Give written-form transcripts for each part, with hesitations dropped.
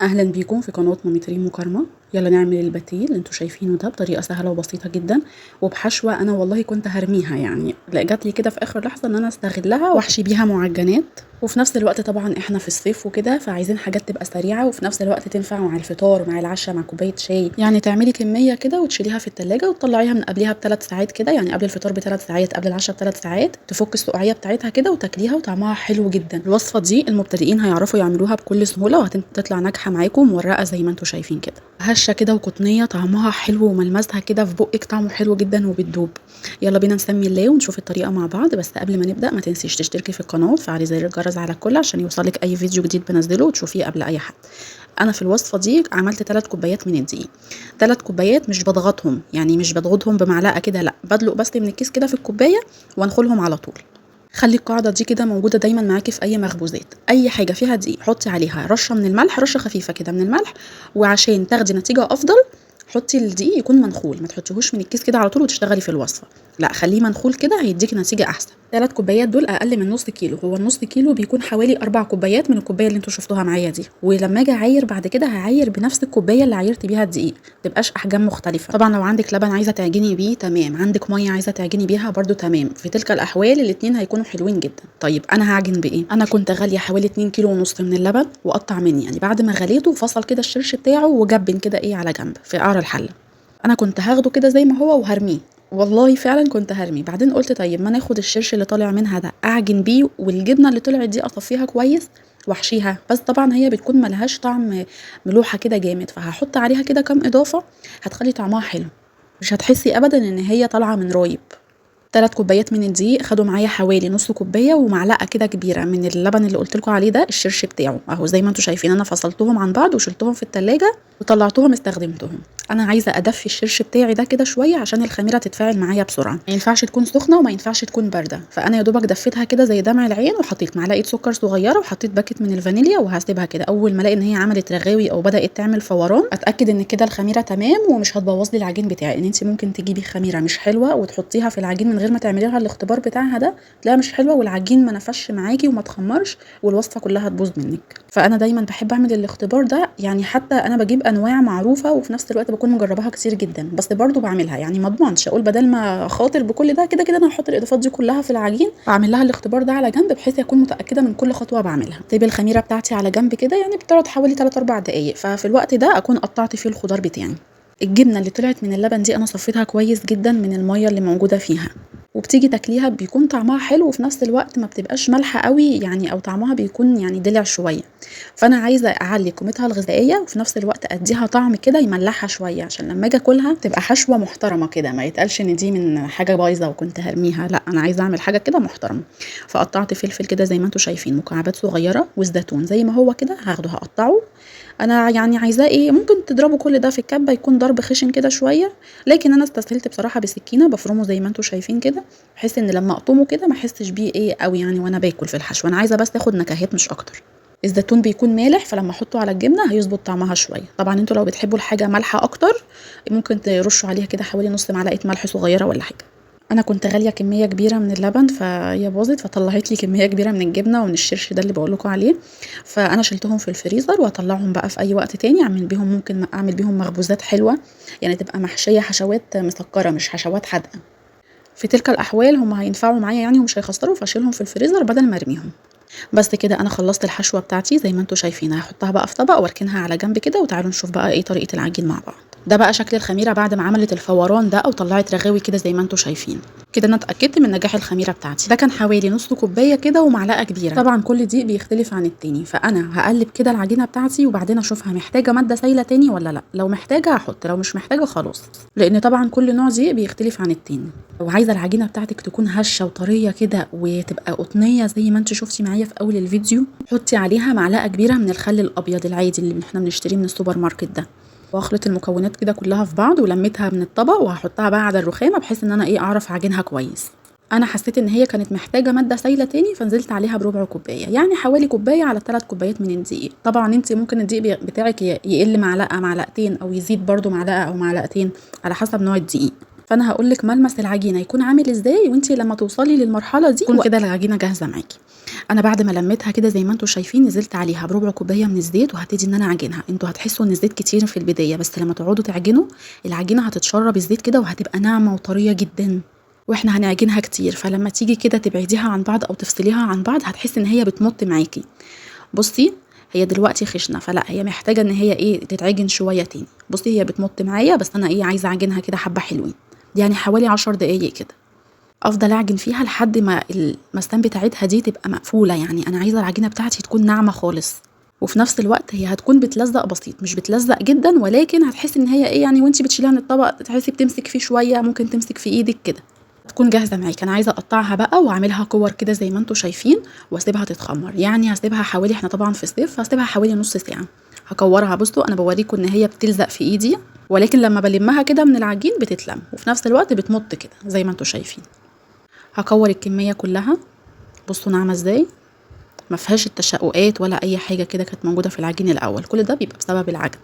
اهلا بيكم في قناة مامي ريم وكارما. يلا نعمل الباتيه اللي انتوا شايفينه ده بطريقة سهلة وبسيطة جدا وبحشوه انا والله كنت هرميها، يعني لا جات لي كده في اخر لحظة ان انا استغلها واحشي بيها معجنات، وفي نفس الوقت طبعا احنا في الصيف وكده فعايزين حاجات تبقى سريعة وفي نفس الوقت تنفع مع الفطار مع العشاء مع كوباية شاي. يعني تعملي كمية كده وتشيليها في التلاجة وتطلعيها من قبلها ب3 ساعات كده، يعني قبل الفطار ب3 ساعات قبل العشاء ب3 ساعات تفك السقعيه بتاعتها كده وتاكليها وطعمها حلو جدا. الوصفة دي المبتدئين هيعرفوا يعملوها بكل سهولة وهتطلع ناجحة معاكم مورقه زي ما انتم شايفين كده، هشه كده وقطنيه، طعمها حلو وملمسها كده في بقك طعمه حلو جدا وبتدوب. يلا بينا نسمي الله ونشوف الطريقة مع بعض. بس قبل ما نبدا ما تنسيش تشتركي في القناة وتفعلي زر الجرس على الكل عشان يوصلك اي فيديو جديد بنزله وتشوفيه قبل اي حد. انا في الوصفة دي عملت 3 كوبايات من الدقيق، 3 كوبايات مش بضغطهم، يعني مش بضغطهم بمعلقه كده، لا بدلق بس من الكيس كده في الكوباية وانخلهم على طول. خلي القاعدة دي كده موجودة دايما معاكي في اي مخبوزات، اي حاجة فيها دقيق حطي عليها رشه من الملح، رشه خفيفة كده من الملح، وعشان تاخدي نتيجة افضل حطي الدقيق يكون منخول، ما تحطيهوش من الكيس كده على طول وتشتغلي في الوصفة، لا خليه منخول كده هيديكي نتيجة احسن. 3 كوبايات دول اقل من نص كيلو، هو النص كيلو بيكون حوالي 4 كوبايات من الكوباية اللي انتوا شفتوها معايا دي. ولما اجي اعاير بعد كده هعاير بنفس الكوباية اللي عايرت بيها الدقيق، ما تبقاش احجام مختلفة. طبعا لو عندك لبن عايزه تعجني بيه تمام، عندك مية عايزه تعجني بيها برده تمام، في تلك الاحوال الاثنين هيكونوا حلوين جدا. طيب انا هعجن بايه؟ انا كنت غالية حوالي 2.5 كيلو من اللبن وقطع مني، يعني بعد ما غليته فصل كده الشرش بتاعه وجبن كده ايه على جنب في قعر الحلة. انا كنت هاخده كده زي ما هو وهرميه، والله فعلا كنت هرميه. بعدين قلت طيب ما ناخد الشرش اللي طالع منها ده اعجن بيه، والجبنه اللي طلعت دي اصفيها كويس واحشيها، بس طبعا هي بتكون ملهاش طعم ملوحه كده جامد، فهحط عليها كده كام اضافه هتخلي طعمها حلو، مش هتحسي ابدا ان هي طالعه من رايب. 3 كوبايات من الدقيق خدوا معايا حوالي نص كوباية ومعلقة كده كبيرة من اللبن اللي قلت لكم عليه ده الشرش بتاعه اهو زي ما انتم شايفين. انا فصلتهم عن بعض وشلتهم في التلاجة وطلعتهم استخدمتهم. انا عايزه ادفي الشرش بتاعي ده كده شوية عشان الخميره تتفاعل معايا بسرعة، ما ينفعش تكون سخنة وما ينفعش تكون باردة، فانا يا دوبك دفيتها كده زي دمع العين وحطيت معلقه سكر صغيرة وحطيت باكت من الفانيليا وهسيبها كده. اول ما الاقي ان هي عملت رغاوي او بدات تعمل فوران اتاكد ان كده الخميره تمام ومش هتبوظ لي العجين بتاعي، لان انت ممكن تجيبي خميره مش حلوة وتحطيها في العجين من غير ما تعملي لها الاختبار بتاعها ده، تلاقيها مش حلوة والعجين ما نفش معاكي وما تخمرش والوصفه كلها تبوظ منك. فانا دايما بحب اعمل الاختبار ده، يعني حتى انا بجيب انواع معروفة وفي نفس الوقت بكون مجرباها كتير جدا، بس برضو بعملها، يعني ما اضمنش اقول بدل ما خاطر بكل ده كده كده انا هحط الاضافات دي كلها في العجين، اعمل لها الاختبار ده على جنب بحيث اكون متاكدة من كل خطوة بعملها. طيب الخميره بتاعتي على جنب كده، يعني بتقعد حوالي 3 4 دقائق، ففي الوقت ده اكون قطعت فيه الخضار بتاعي. الجبنة اللي طلعت من اللبن دي انا صفيتها كويس جدا من المية اللي موجودة فيها، وبتيجي تاكليها بيكون طعمها حلو وفي نفس الوقت ما بتبقاش مالحة قوي يعني، او طعمها بيكون يعني دلع شوية. فانا عايزه اعلي قيمتها الغذائية وفي نفس الوقت اديها طعم كده يملحها شوية عشان لما اجي اكلها تبقى حشوه محترمه كده، ما يتقالش ان دي من حاجة بايظة وكنت هرميها، لا انا عايزه اعمل حاجة كده محترمه. فقطعت فلفل كده زي ما انتم شايفين مكعبات صغيرة، والزيتون زي ما هو كده هاخده هقطعه. انا يعني عايزاه ايه، ممكن تضربوا كل ده في الكبه يكون ضرب خشن كده شوية، لكن انا استسهلت بصراحة بسكينة بفرمه زي ما انتم شايفين كده، بحيث ان لما اقطمه كده ما احسش بيه ايه قوي يعني وانا باكل في الحشو، انا عايزه بس اخد نكهات مش اكتر. الزيتون بيكون مالح فلما احطه على الجبنة هيظبط طعمها شوية. طبعا انتوا لو بتحبوا الحاجة مالحة اكتر ممكن ترشوا عليها كده حوالي نص معلقه ملح صغيرة ولا حاجة. انا كنت غالية كمية كبيرة من اللبن فهي باظت، فطلعت لي كمية كبيرة من الجبنة ومن الشرش ده اللي بقول لكم عليه، فانا شلتهم في الفريزر وهطلعهم بقى في اي وقت تاني اعمل بيهم، ممكن اعمل بيهم مخبوزات حلوة يعني تبقى محشيه حشوات مسكره مش حشوات حادقه. في تلك الاحوال هم هينفعوا معايا يعني ومش هيخسروا، فاشيلهم في الفريزر بدل ما ارميهم. بس كده انا خلصت الحشوه بتاعتي زي ما انتم شايفين، هحطها بقى في طبق واركنها على جنب كده، وتعالوا نشوف بقى ايه طريقه العجين مع بعض. ده بقى شكل الخميره بعد ما عملت الفوران ده او طلعت رغاوي كده زي ما انتم شايفين كده. انا اتاكدت من نجاح الخميره بتاعتي. ده كان حوالي نص كوباية كده ومعلقة كبيرة، طبعا كل دقيق بيختلف عن التاني، فانا هقلب كده العجينة بتاعتي وبعدين اشوفها محتاجه مادة سايله تاني ولا لا. لو محتاجه هحط، لو مش محتاجه خلاص، لان طبعا كل نوع دقيق بيختلف عن التاني. لو عايزه العجينة بتاعتك تكون هشه وطريه كده وتبقى قطنيه زي ما انت شفتي معايا في اول الفيديو، حطي عليها معلقه كبيرة من الخل الابيض العادي اللي احنا بنشتريه من السوبر ماركت ده. واخلط المكونات كده كلها في بعض ولميتها من الطبق وهحطها بقى على الرخامه بحيث ان انا ايه اعرف اعجنها كويس. انا حسيت ان هي كانت محتاجه مادة سايله تاني فنزلت عليها بربع كوباية، يعني حوالي كوباية على 3 كوبايات من الدقيق. طبعا انت ممكن الدقيق بتاعك يقل معلقه معلقتين او يزيد برده معلقه او معلقتين على حسب نوع الدقيق. فانا هقول لك ملمس العجينة يكون عامل ازاي، وانت لما توصلي للمرحلة دي يكون كده العجينة جاهزة معاكي. انا بعد ما لميتها كده زي ما انتم شايفين نزلت عليها بربع كوباية من الزيت، وهبتدي ان انا اعجنها. انتوا هتحسوا ان الزيت كتير في البداية، بس لما تقعدوا تعجنوا العجينة هتتشرب الزيت كده وهتبقى ناعمة وطريه جدا. واحنا هنعجنها كتير، فلما تيجي كده تبعديها عن بعض او تفصليها عن بعض هتحسي ان هي بتمط معاكي. بصي هي دلوقتي خشنه، فلا هي محتاجه ان هي ايه تتعجن شوية تاني. بصي هي بتمط معايا، بس انا ايه عايزه اعجنها كده حبه حلوين، يعني حوالي 10 دقايق كده. افضل اعجن فيها لحد ما المسام بتاعتها دي تبقى مقفولة، يعني انا عايزه العجينة بتاعتي تكون ناعمة خالص، وفي نفس الوقت هي هتكون بتلزق بسيط، مش بتلزق جدا، ولكن هتحسي ان هي ايه يعني وانتي بتشيليها من الطبق تحسي بتمسك فيه شوية، ممكن تمسك في ايدك كده. تكون جاهزة معاكي. انا عايزه اقطعها بقى واعملها كور كده زي ما انتم شايفين، واسيبها تتخمر. يعني هسيبها حوالي، احنا طبعا في الصيف، هسيبها حوالي نص ساعة. هكورها. بصوا انا بوريكم ان هي بتلزق في ايدي، ولكن لما بلمها كده من العجين بتتلم، وفي نفس الوقت بتمط كده زي ما انتم شايفين. هكور الكمية كلها. بصوا ناعمة ازاي، ما فيهاش التشققات ولا اي حاجة كده كانت موجودة في العجين الاول. كل ده بيبقى بسبب العجن.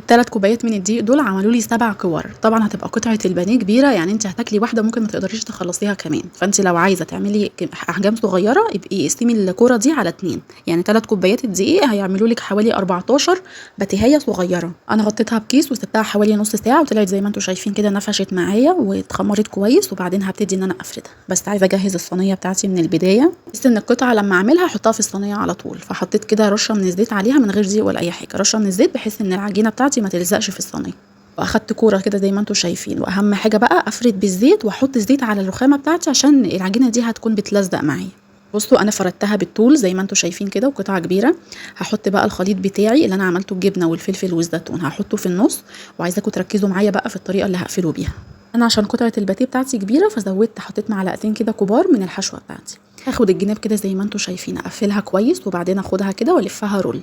ال3 كوبايات من الدقيق دول عملوا لي 7 كور. طبعا هتبقى قطعه البانيه كبيرة، يعني انت هتاكلي واحدة ممكن ما تقدريش تخلصيها كمان. فانت لو عايزه تعملي احجام صغيرة يبقي اقسمي الكورة دي على 2، يعني 3 كوبايات الدقيق هيعملوا لك حوالي 14 باتيهيه صغيرة. انا غطيتها بكيس وسبتها حوالي نص ساعة، وطلعت زي ما انتم شايفين كده نفشت معايا واتخمرت كويس. وبعدين هبتدي ان انا افردها، بس عايزه اجهز الصينية بتاعتي من البداية، بس ان القطعة لما اعملها احطها في الصينية على طول. فحطيت كده رشه من الزيت عليها من غير زيت ولا اي حاجة، رشه من الزيت بحيث ان العجينة بتاعتي ما تلزقش في الصينية. واخدت كورة كده زي ما انتم شايفين. واهم حاجة بقى افرد بالزيت واحط الزيت على الرخامه بتاعتي عشان العجينة دي هتكون بتلزق معايا. بصوا انا فردتها بالطول زي ما انتم شايفين كده، وقطعه كبيرة. هحط بقى الخليط بتاعي اللي انا عملته الجبنة والفلفل والزيتون، هحطه في النص. وعايزاكم تركزوا معايا بقى في الطريقة اللي هقفله بيها. انا عشان قطعه الباتيه بتاعتي كبيرة فزودت، حطيت معلقتين كده كبار من الحشوه بتاعتي. هاخد الجناب كده زي ما انتم شايفين، اقفلها كويس، وبعدين اخدها كده والفها رول.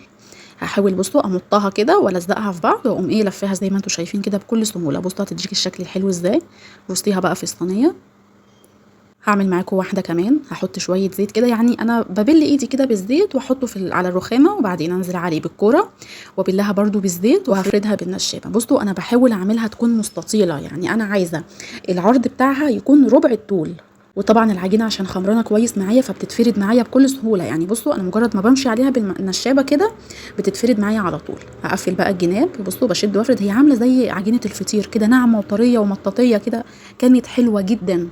هحاول بصوا امطها كده والزقها في بعض، واقوم ايه لفاها زي ما انتم شايفين كده بكل سهولة. بصوا هتديكي الشكل الحلو ازاي. رصيها بقى في الصينية. هعمل معاكم واحدة كمان. هحط شوية زيت كده، يعني انا ببل ايدي كده بالزيت واحطه في على الرخامه، وبعدين انزل عليه بالكورة وابلها برده بالزيت وهفردها بالنشابه. بصوا انا بحاول اعملها تكون مستطيله، يعني انا عايزه العرض بتاعها يكون ربع الطول. وطبعا العجينة عشان خمرانه كويس معايا فبتتفرد معايا بكل سهولة. يعني بصوا انا مجرد ما بمشي عليها بالنشابه كده بتتفرد معايا على طول. هقفل بقى الجناب. بصوا بشد وافرد، هي عامله زي عجينه الفطير كده، ناعمة وطريه ومطاطيه كده، كانت حلوة جدا.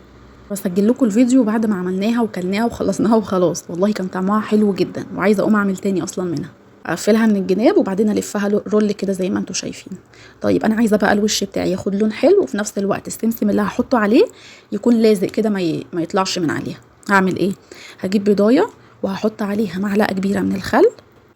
بسجل لكم الفيديو بعد ما عملناها وكلناها وخلصناها وخلاص، والله كان طعمها حلو جدا، وعايزه اقوم اعمل تاني اصلا منها. اقفلها من الجناب وبعدين الفها رول كده زي ما انتم شايفين. طيب انا عايزه بقى الوش بتاعي ياخد لون حلو، وفي نفس الوقت السمسم اللي هحطه عليه يكون لازق كده ما يطلعش من عليها. هعمل ايه؟ هجيب بيضايه وهحط عليها معلقه كبيرة من الخل.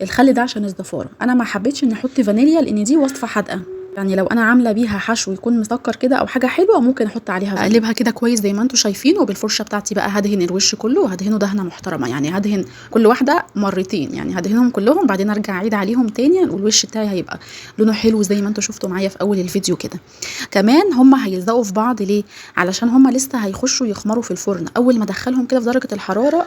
الخل ده عشان الزفاره، انا ما حبيتش ان احط فانيليا لان دي وصفه حادقه، يعني لو انا عامله بيها حشو يكون مسكر كده او حاجة حلوة ممكن احط عليها فانيليا. اقلبها كده كويس زي ما انتم شايفين، وبالفرشه بتاعتي بقى هدهن الوش كله، وهدهنه دهنه محترمه، يعني هدهن كل واحدة مرتين، يعني هدهنهم كلهم بعدين ارجع اعيد عليهم تاني، والوش بتاعي هيبقى لونه حلو زي ما انتم شفتوا معايا في اول الفيديو كده. كمان هم هيلزقوا في بعض ليه؟ علشان هم لسه هيخشوا يخمروا في الفرن. اول ما ادخلهم كده في درجه الحرارة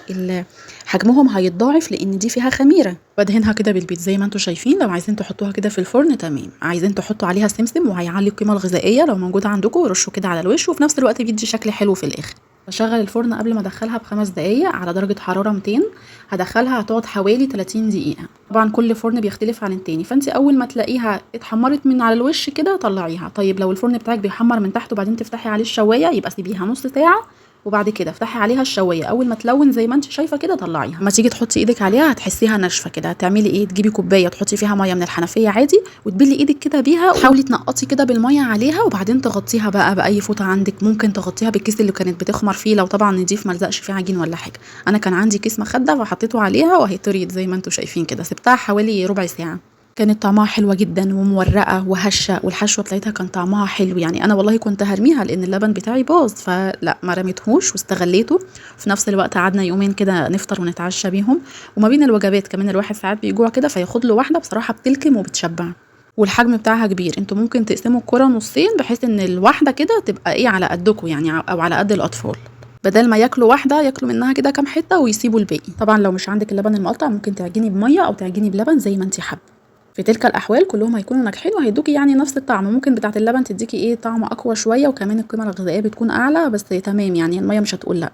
حجمهم هيتضاعف لان دي فيها خميره. بدهنها كده بالبيض زي ما انتم شايفين. لو عايزين تحطوها كده في الفرن تمام، عايزين تحطوا عليها سمسم وهيعلي القيمة الغذائية لو موجودة عندكم، رشوا كده على الوش، وفي نفس الوقت بيدي شكل حلو في الاخر. بشغل الفرن قبل ما ادخلها ب5 دقايق على درجه حرارة 200. هدخلها هتقعد حوالي 30 دقيقة. طبعا كل فرن بيختلف عن التاني، فانت اول ما تلاقيها اتحمرت من على الوش كده طلعيها. طيب لو الفرن بتاعك بيحمر من تحت وبعدين تفتحي عليه الشوايه يبقى سيبيها نص ساعة، وبعد كده افتحي عليها الشوايه. اول ما تلون زي ما انت شايفه كده طلعيها. اما تيجي تحطي ايدك عليها هتحسيها ناشفة كده. هتعملي ايه؟ تجيبي كوباية تحطي فيها مية من الحنفية عادي، وتبلي ايدك كده بيها، وحاولي تنقطي كده بالمية عليها، وبعدين تغطيها بقى باي فوطه عندك. ممكن تغطيها بالكيس اللي كانت بتخمر فيه لو طبعا نضيف ما لزقش فيه عجين ولا حاجة. انا كان عندي كيس مخده فحطيته عليها وهي طريت زي ما انتم شايفين كده. سبتها حوالي ربع ساعة. كانت طعمها حلوة جدا ومورقه وهشه، والحشوه بتاعتها كان طعمها حلو. يعني انا والله كنت هرميها لان اللبن بتاعي باظ، فلا ما رميتهوش واستغليته. في نفس الوقت قعدنا يومين كده نفطر ونتعشى بيهم، وما بين الوجبات كمان الواحد ساعات بيجوع كده فياخد له واحدة، بصراحة بتلكم وبتشبع. والحجم بتاعها كبير، انتوا ممكن تقسموا الكره نصين بحيث ان الواحدة كده تبقى ايه على قدكم يعني، او على قد الاطفال، بدل ما ياكلوا واحدة ياكلوا منها كده كام حتة ويسيبوا الباقي. طبعا لو مش عندك اللبن المقطع ممكن تعجني بميه او تعجني بلبن زي ما انت حابة. في تلك الاحوال كلهم هيكونوا ناجحين وهيدوكي يعني نفس الطعم. ممكن بتاعه اللبن تديكي ايه طعم اقوى شوية، وكمان القيمة الغذائية بتكون اعلى، بس تمام يعني المية مش هتقول لا.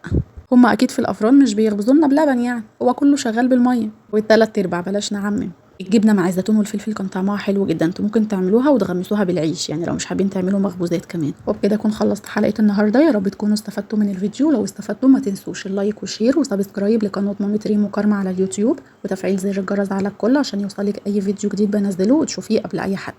هما اكيد في الافران مش بيخبزوا لنا بلبن، يعني هو كله شغال بالمية والتلات ارباع، بلاش نعمم. الجبنة مع الزيتون والفلفل كان طعمها حلو جدا، انتوا ممكن تعملوها وتغمسوها بالعيش يعني لو مش حابين تعملوا مخبوزات كمان. وبكده اكون خلصت حلقة النهارده، يا رب تكونوا استفدتوا من الفيديو. لو استفدتوا ما تنسوش ال like وال share و subscribe لقناه مامة ريم وكارما على اليوتيوب، وتفعيل زر الجرس على الكل عشان يوصلك اي فيديو جديد بنزله وتشوفيه قبل اي حد.